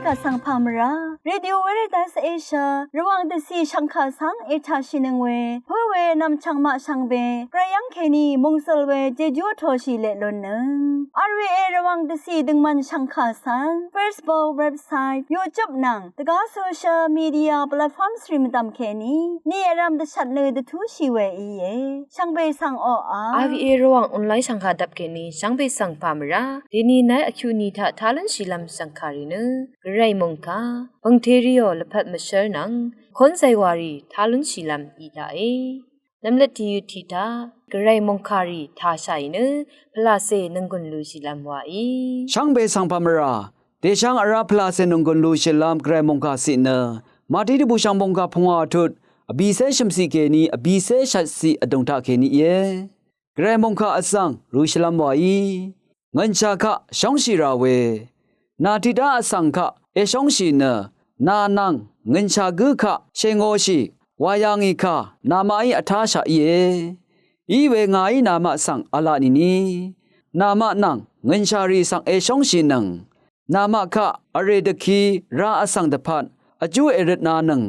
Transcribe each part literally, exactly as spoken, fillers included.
Vsvng pà mvrá Radio Veritas Asia Rvwàng dvcì shv̀ngkà svng ètàshìnøng we pǿ we nv̀mchv̀ng maq shvngbe gvray yv́ng kèní mòngsøl we jejú vtōshì leq lunnøng. R V A Rvwàng dvcì døngmvn shv̀ngkà svng Facebook, website, YouTube nvng dvgá social media platforms rì mvdv̀m kèní ni vrv̄m dvshvt nø dvtúshì we íe. Shvngbe svng oqà R V A Rvwàng online shv̀ngkà dvp kèní shvngbe svng pà mvrá dèni naí vkyuqni taq tá lúnshìlv́m shv̀ngkàrì nø gvray mòngkà pv̀ngteriò lvpat mvshv́r nvng kónzay wàrì tá lúnshìlv́m í taqe. Nvmløt tìyøt tiq taq gvray mòngkàrì tāshàì nø pvlacè nònggùn lushìlv́m wàí. Shvngbe svng pà mvrá dèshvng vrá pvlacè nònggùn lushìlv́m gvray mòngkà ciq nø Màtí dvbùshv̀ng mòngkà pungwà vtut vbìcé shø̀mciq kèní vbìcé shvtciq vdùng taq kèní íe. Gvray mòngkà vsvng røshìlv́m wàí ngø̀nshà kaq shóngshì rà we nà tiqdá vsvng kaq èshóngshì nø nà nvng ngø̀nshà gǿ kaq shèngōshì wà yà ngì kà namaqí vtáshaq íe. Iwe ngàí namaq svng v̄la nìni namaq nvng ngø̀nshàrì svng èshóngshìnøng. Namaq kaq vrè dvki ra vsvng dvpvt vjú èrøtnanøng.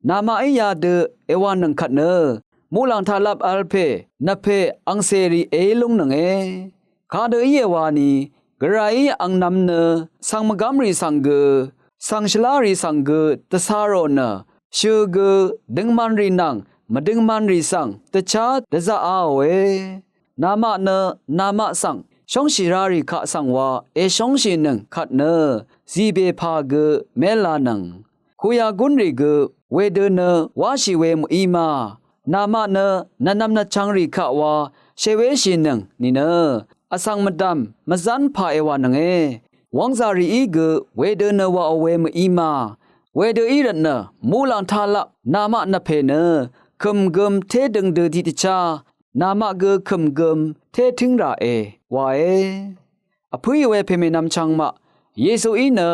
Namaqí yadø èwànøng kvt nø muqlàng taqlap v̄l pè nvpè angcèrì èí lúngnønge. Kadø íe wani gvrayí angnv̄m nø svng mvgv́mrì svng gø svng shvlárì svng gø dvcā rò nø shø̀ gø døngmanrì nvng mvdøngmanrì svng dvchá dvzaqāòe. Namaq nø namaq svng shóngshì rarì kaq svng wa èshóngshìnøng kvt nø zìbè pà gø mélānøng. Kuyagúnrì gø wedø nø wáshì we mø̀í ma. Namaq nø nvnvm nvchvngrì kaq wa shèwéshìnøng nìnø vsvng mvdv̀m mvzv́n pà èwànønge. Wv́ngzàrìí gø wedø nø wàò we mø̀í ma. Wedø í rvt nø muqlàng taqlap namaq nvpè nø kø̀m gøm té døng dø tiqdvchá namaq gø kø̀m gøm té tǿng ràe wae. Vpǿì we pèmènvm chvngmaq Yesuí nø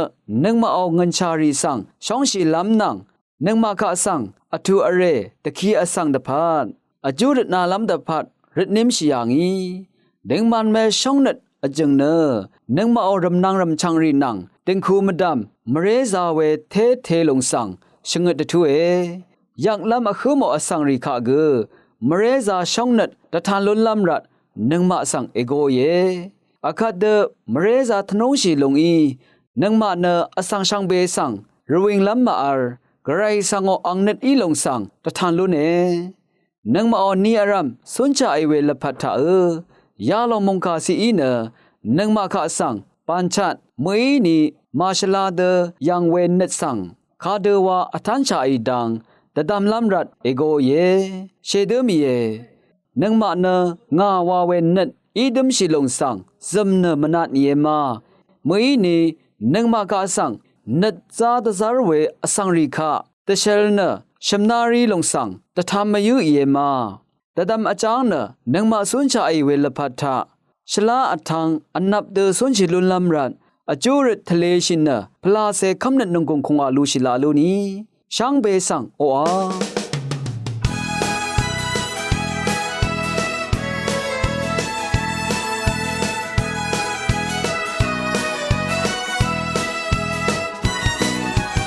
nøngmaqò ngø̀nshàrì svng shóngshìlv́m nvng nøngmaq kaq svng vtù vrè dvki vsvng dvpvt vjú røtnalv́m dvpvt røtnímshì yà ngì. Døngman we shóngnøt vjø̀ng nø nøngmaqò rv̀mnvng rv̀mchv̀ngrì nvng dø̀ngku mvdv̀m mvrézā we téte lùng svng shvngøt dvtúe. Yvklv́m vhǿ mò vsvngrì kaq gø mvrézā shóngnøt dvtan lúnlv́m rvt nøngmaq svng ègoìe. Akvt dø mvrézā tvnúngshì lùngí nøngmaq nø vsvng shvngbe svng rvwìnglv́m màvl gvray svngò ang nøt í lùng svng dvtan lúne. Nøngmaqò ni vrv̀m cúnshaqì we lvpat taqø yalòng mòngkà ciqí nø nøngmaq kaq svng bànchat mø̀íni màshvla dø yv̀ng we nøt svng kadøwa vtánshaqì dang dvdvmlv́m rvt ègoìe. Shèdǿ mìe. Nøngmaq nø ngà wa we nøt í dǿmshì lùng svng zø̀m nø mvnatnìe ma. Mø̀íni nøngmaq kaq svng nøt zá dvzv́r we vsvngrì kaq dvshvl nø shv̀mná rí lùng svng dvtam mvyǿìe ma. Dvdvm vjáng nø nøngmaq cúnshaqì we lvpat taq shvlá vtv̄ng vnvp dø cúnshì lúnlv́m rvt vjú røt tvleshì nø pvlacè kv́mnøt nònggùng kùngwà lushì laq lú ni shvngbe svng oqà.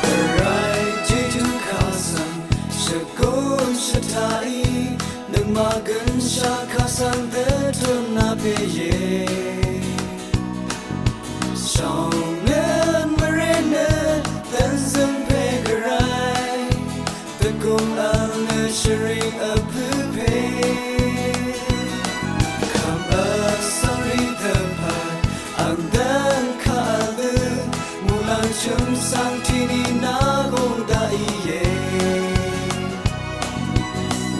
Gvray jejú kaq svng shvgún shvtaqí nøngmaq gønshaq kaq svng dvtutna pèíe. Shóngnøt mvrè nø dvnzøng pè Gvray dvgùng vl nø shvring vpǿ pè. Kvm vsvngrì dvpvt ang dvn kaq vl dø muqlàng chø̀m svng tiqni nà gùng daqìe.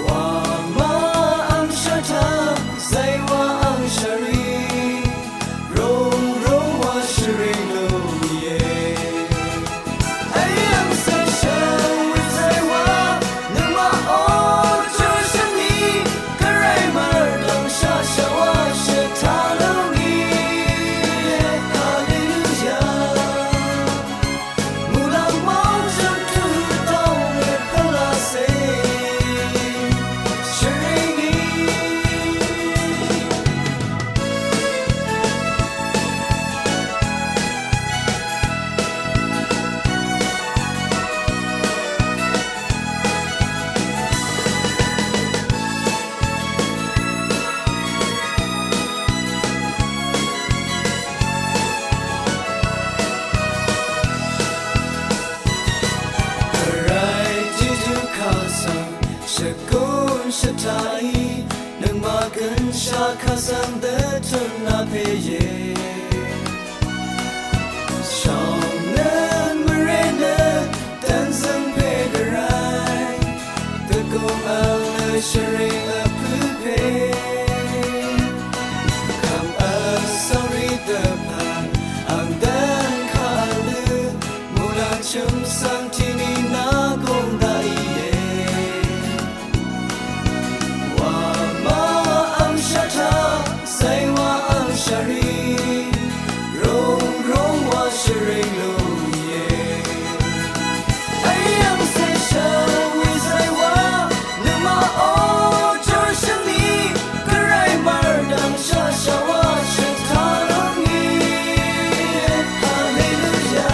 Wamà ang shvtaq zaywa ang shvrì rong rong wa shvrì lúngìe. Ayv̀ng svng shvwi zaywa nøngmaq ò júshvni Gvray mvrdv̀ng shaq shaq wa shvtaq lúngìe. Haleluya. Muqlàng mvjø̀m tuq taq Vsvng dvtut nvpè íe. Shvnøn mvrè nø dvnzøng pè gvray. Dvgùng vl nø shvring vpø pè. Kvm vsvng rì dvpvt ang dvn kà vl nø. Muqlàng chø̀m svng tiqni nà gùng daqì íe. Wà má angshaq taq, zàywà angshaq rì, rùng rùng wà shvring lú íe. V́y angcè shvwi zàywà, nøngmaq ò júrshø̀ng ni, gvray mvrdv̀ng shaqshaq wà shø̀n taq lúngì. Haleluya.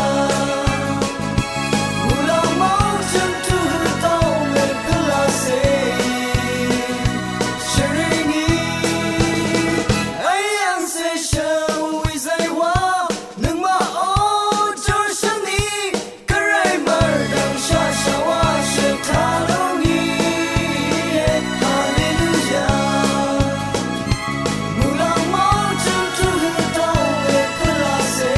Muqlàng mv́ng chø̀m tuq høq dv́ng mèpø̄ lacè shvring í. V́y angcè shvwi zàywà, nøngmaq ò júrshø̀ng ni, gvray mvrdv̀ng shaqshaq wà shø̀n taq lúngì. Haleluya. Muqlàng mv́ng chø̀m tuq høq dv́ng mèpø̄ lacè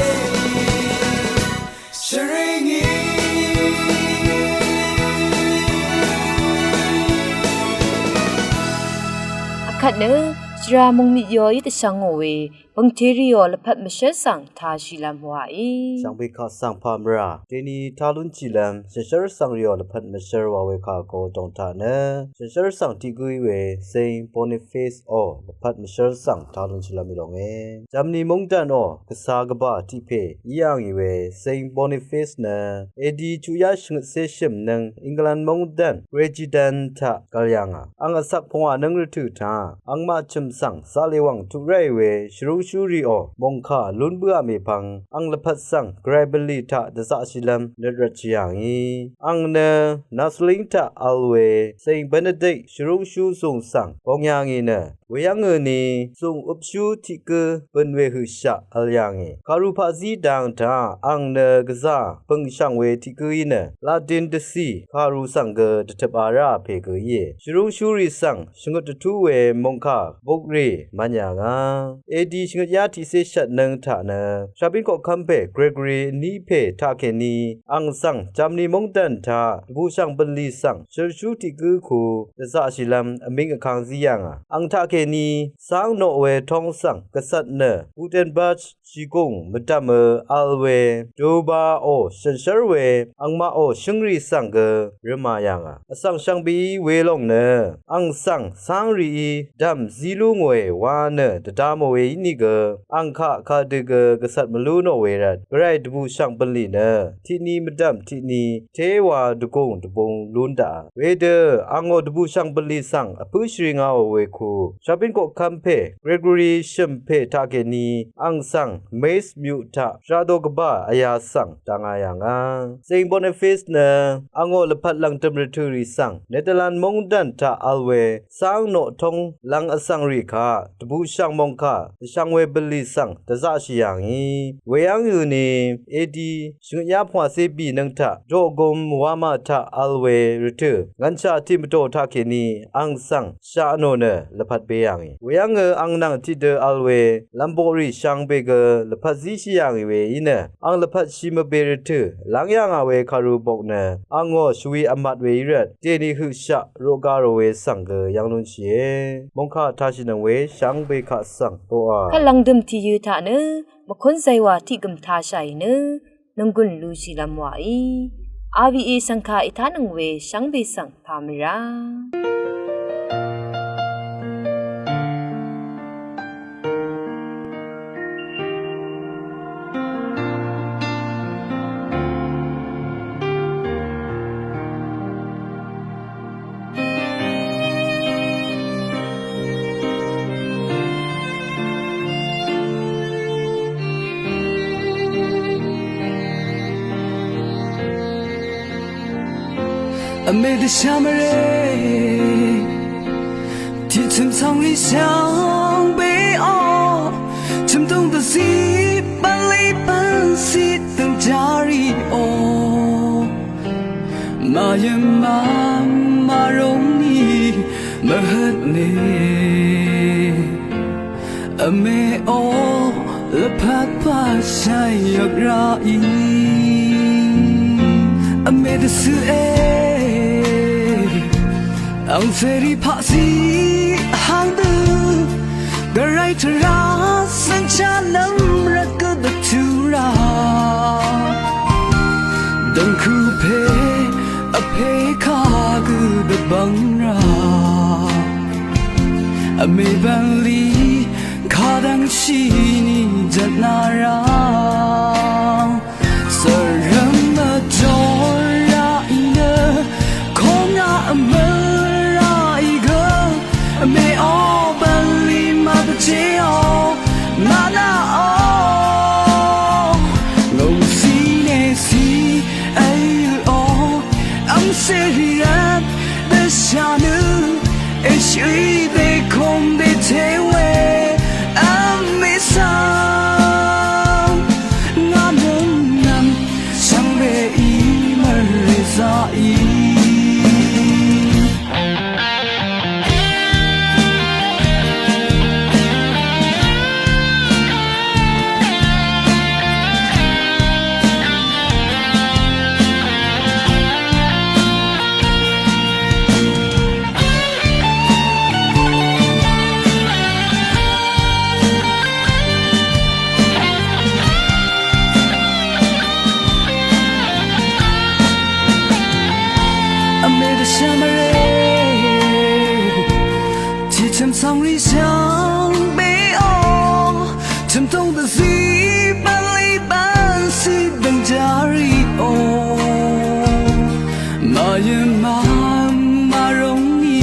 shvring í. Akvt nø shvra mungmit yoí dvshvngò we bø̀ngtèrìò lvpat mvshv́r svng tāshìlv́m wàí. Shvngbe kaq svng pà mvrà dèni tā lúnshìlv́m shànshv́r svng rìò lvpat mvshv́r wa we kà go dòng taq nø shànshv́r svng tiq gǿí we Saint Boniface ò lvpat mvshv́r svng tā lúnshìlv́m í longe. Germany mungdv̀n ò gvsa gvbà tiq pè í yà ngì we Saint Boniface nø A D chuqyá shvngøtcé shø̀m nøng England mungdv̀n Gregedal taq gv̀l yà ngà. Ang vsvk pungwà nøng rvtø̀ taq angmaq chø̀m svng zaqlè wv̀ng tuq ráì we shvrúngshúrì ò mòngkà lún bǿà mèpvng ang lvpat svng gvray bv̀nlì taq dvzaqshìlv́m nøt rvtshì yà ngì. Ang nø Nazaret taq vl we Saint Benedict shvrúngshú zùng svng bong yà ngì nø weyv́ngø ni zùng øpshú tiq gǿ bø̀n we høqshaq vl yà ngì. Kàru paqzí dang taq ang nø gvzà bø̀ngshv̀ng we tiq gǿí nø Latin dvcì kàru svng gø dvtøp a ráà pè gø íe. Shvrúngshúrì svng shvngøt dvtú we mòngkà bokrì mvn yà ngà. A D shvngøtyá tiqcé shvt nøng taq nø shvbín koqkv́m pè Gregory vní pè taqkèní ang svng Germany mungdv̀n taq dvbùshv̀ng bv̀nlì svng shø̀rshú tiq gǿ ku dvzaqshìlv́m vmíng vkang zí yà ngà. Ang taqkèní cáng noq we tóng svng gvcvt nø Gutenberg shìgùng mvdv̀mø vl we døba ò shànshv́r we angmaq ò shǿngrì svng gø rø̀mà yà ngà. Vsvng shvngbeí welòng nø ang svng cáng rìí dv̀m zí lú ngòe wa nø dvda mò we ínìgø ang kaq kadø gø gvcvt mvlú nò we rvt gvray dvbùshv̀ng bv̀nlì nø tiqni mvdv̀m tiqni téwa dvgùng dvbung lún daqà. Wedø angò dvbùshv̀ng bv̀nlì svng vpǿ shvri ngaò we ku shvbín koqkv́m pè Gregory shø̀m pè taqkèní ang svng Metz myuq taq shvra do gvbà vyà svng dvnga yà ngà. Saint Boniface nø angò lvpat lv̀ngdø̀m rvtø̀ rì svng Netherlands móngdàn taq vl we cáng noq tóng lvng vsvng rì kaq dvbùshv̀ng mòngkà dvshvng we bv̀nlì svng dvzaqshì yà ngì. Weyv́ng yø̀ni A D shvngøtyá pvngwàcé bì nøng taq doqgum wamà taq vl we rvtø̀ ngv̀nshà tiq mvdò taqkèní ang svng shaq nò nø lvpat be yà ngì. Weyv́ngø ang nvng tiqdø vl we lv̀mboqrì shvngbe gø lvpat zíshì yà ngì we í nø ang lvpat shì mvbe rvtø̀ lv́ng yà ngà we kàru bok nø angò shvwi vmat we í rvt dèni høqshaq roqga rò we svng gø yv́ng lúnshìe. Mòngkà tashìnøng we shvngbe kaq svng oqà. Kvt lv̀ngdø̀m tìyø̄ taq nø mvkún zaywà tiq gø̀m tashàì nø nònggùn lushìlv́m wàí. R V A shv̀ngkà ètánøng we shvngbe svng pà mvrá. Vmè dvshà mvrè tiq chø̀m cv̀ngrì shvngbeò chø̀mdùng dvzí bv̀nlì bv̀nzí dø̀ngjárìò màyø̀n màmà ròngní mvhøtne. Vmeqò lvpat pà shàì yvk raqì. Vmeq dvcøqe angcèrì paqzí vháng dø Gvray tvrà svng chá lv́m rvt gø dvtu rà. Dv̀ngkù pè vpè kagø dvbvng rà. Vmeq bv̀nlì kadv́ngshì nì jvt nà rà. Sv̀rv̀m vjor raqì nø kong aq vmøl raqì gø vmeqò bv̀nlì màdvjéò. Nà naqò ngòngcì nècì èyøqò v́mcèrì rvt dvshà nø èshø̀í dèkong dèté we vmeq svng ngà nøngmvm shvngbeí mvrè zaqì. Vmeq dvshà mvrè tiqchø̀m cv̀ngrì shvngbeò. Chø̀mtúng dvzí bv̀nlì bv̀nzí dv̀ngjárìò. Màyø̀n màvm màrúng í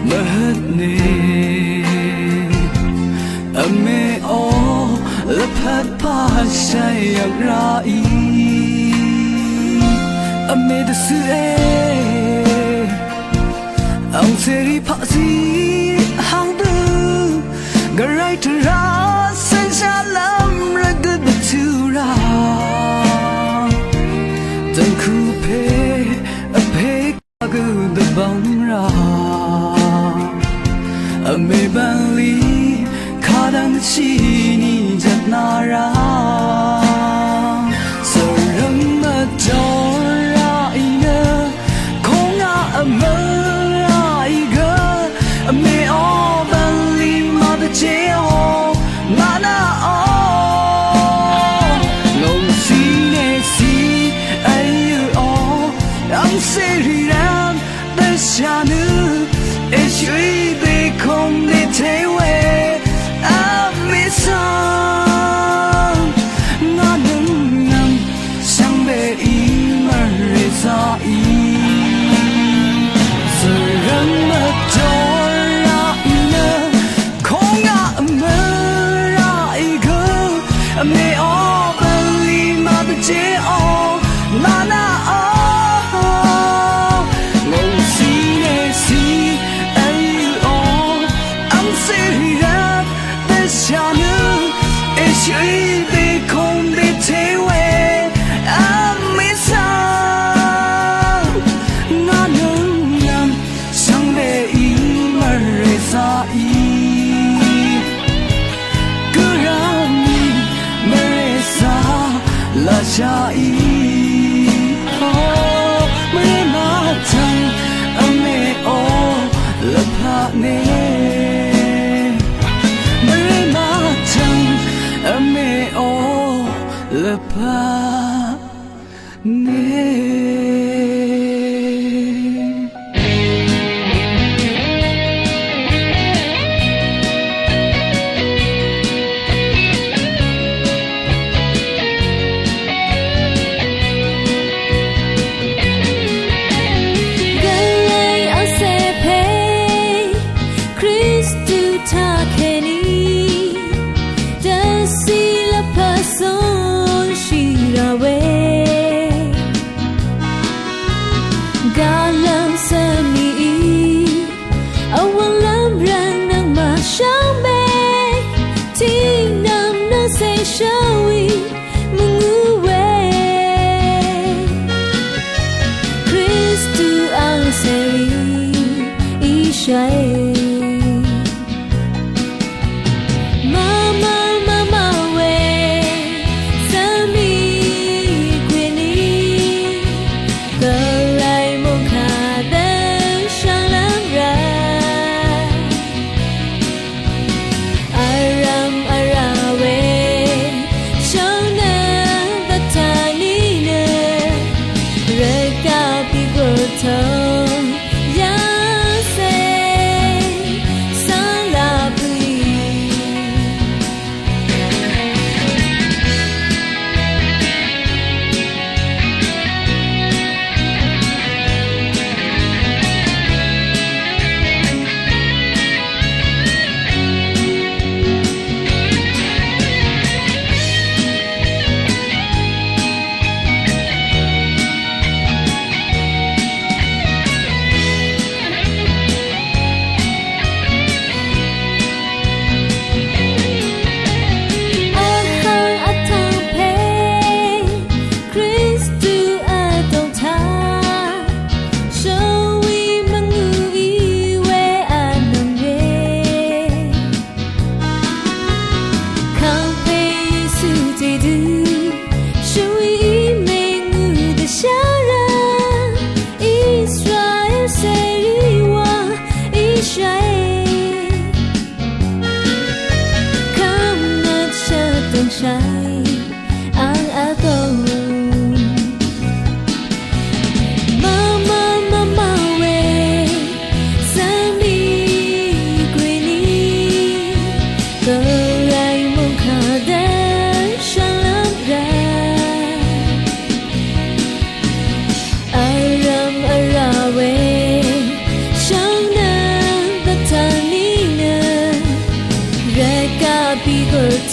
mvhøtne vmeqò lvpat pà shàì yvk raqì. Vmeq dvcøqe angcèrì paqzí vháng dø Gvray tvrà svng chá lv́m rvt gø dvtu rà. Dv̀ngkù pè vpè kagø dvbvng rà. Vmeq bv̀nlì kadv́ngshì nì jvt nà rà. Sv̀rv̀m vjor raqì nø kong aq vmøl raqì gø vmeqò bv̀nlì màdvjéò. Nà naqò ngòngcì nècì èyøqò v́mcèrì rvt dvshà nø èshø̀í dèkong dèté we vmeq svng ngà nøngmvm shvngbeí mvrè zaqì. Sv̀rv̀m vjor raqì nø kong aq vmøl raqì gø vmeqò bv̀nlì màdvjéò. Nà naqò ngòngcì nècì èyøqò v́mcèrì rvt dvshà nø èshø̀í dèkong dèté we vmeq svng ngà nøngmvm shvngbeí mvrè zaqì. Gø rvmì mvrè zà lashàì. O, mvrè mvtvng vmeqò lvpaqne. Mvrè mvtvng vmeqò lvpaqne. Gvray vsè pè Kristu taqkèní dvcì lvpat zúnshì rà we.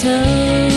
Tell